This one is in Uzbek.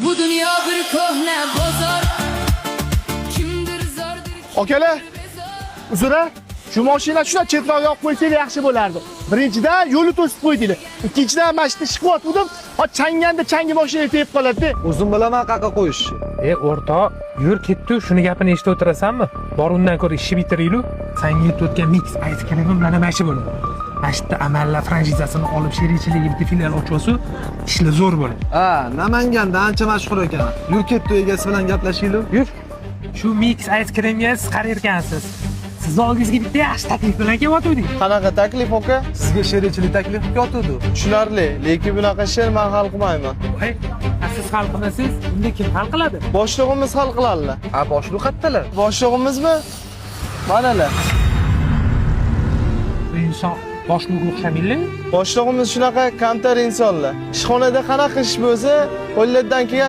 Bu dunyo bir ko'hna bozor. Kimdir zordir. Akalar, uzr, shu mashina shunday chetroqqa yoqib qo'ysanglar yaxshi bo'lardi. Birinchidan, yo'lni to'sib qo'ydinglar. Ikkinchidan, mana shu yerda ishqiyotgandim. Ha, changanda changi mashinaga tegib qoladi. O'zim bilaman qayerqa qo'yishni. E, o'rtoq, yur, ketdi. Shuni gapini eshitib o'tirasanmi? Bor, undan ko'ra ishni bitiraylik. Sanga aytayotgan Mix Ice Creamim mana shu bo'ladi. Mana shu yerda amallar franshizasini olib, sherikchiligi bitta filial ochib olsa, ishlar zo'r bo'ladi. Ha, Namanganda ancha mashhur ekan. Yur, ketdi, egasi bilan gaplashaylik. Yur. Shu Mix Ice Creamga siz qarayotgansiz. Sizni oldingizga bitta yaxshi taklif bilan kelyotgandik. Qanaqa taklif, aka? Sizga sherikchilik taklif qilib. Tushunarli, lekin bunaqa ishni men hal qilmayman. Voy, siz hal qilmasangiz, unda kim hal qiladi? Boshlig'imiz hal qiladilar. Ha, boshliq qayerdalar? Boshlig'imizmi? Manalar. Bu inson boshliqqa o'xshamaydi. Boshlig'imiz shunaqa kamtar insonlar. Ishxonada qanaqa ish bo'lsa, qo'llaridan kelgan